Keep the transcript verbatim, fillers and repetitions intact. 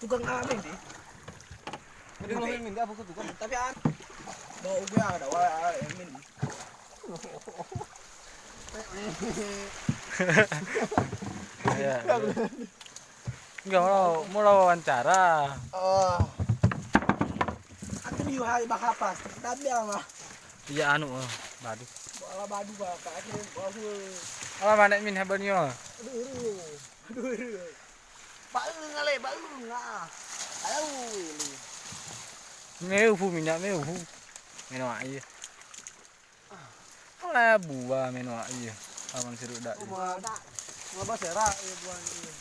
Tukang amin deh. Tukang amin deh, apa tukang? Tapi an, bawa gue ada, wah, amin. Ya. Enggak mau, mau wawancara. Oh. Aku di hari bahapa? Tapi apa? Iya anu, oh, badu. Bola badu apa? Aku baru. Alah, manek min haba nyoe. Aduh, aduh. Aduh, aduh. Baru ngalai, baru ngah. Ayo, ini. Meuhu minyak, meuhu. Minum air. Alah, buah minum air. Abang siruk dak. Buah dak. Buah serak ya buah ni.